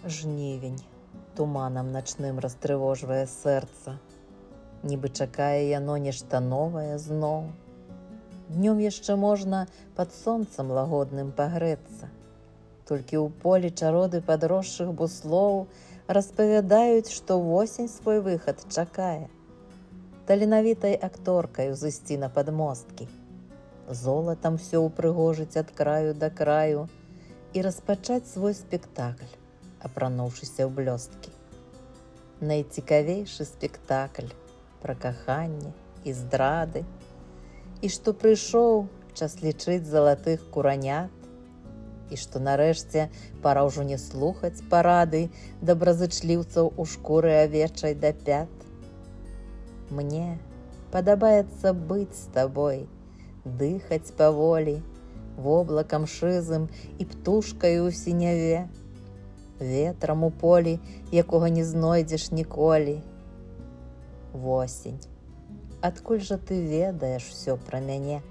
Жнівень туманам начным растрывожвае сэрца, нібы чакае яно нешта новае зноў. Днём яшчэ можна пад сонцам лагодным пагрэцца. Толькі ў полі чароды падросшых буслоў распавядаюць, што восень свой выхад чакае. Таленавітай акторкай узысці на падмосткі. Золатам усё ўпрыгожыць ад краю да краю і распачаць свой спектакль, апрануўшыся ў блёсткі. Найцікавейшы спектакль пра каханне і здрады, і што прыйшоў час лічыць залатых куранят, і што нарэшце пара ўжо не слухаць парады добразычліўцаў у шкуры авечай да пят. Мне падабаецца быць з табой, дыхаць паволі, воблакам шызым і птушкаю ў сіняве, ветрам у полі, якога не знойдзеш ніколі. Восень, адкуль жа ты ведаеш усё пра мяне?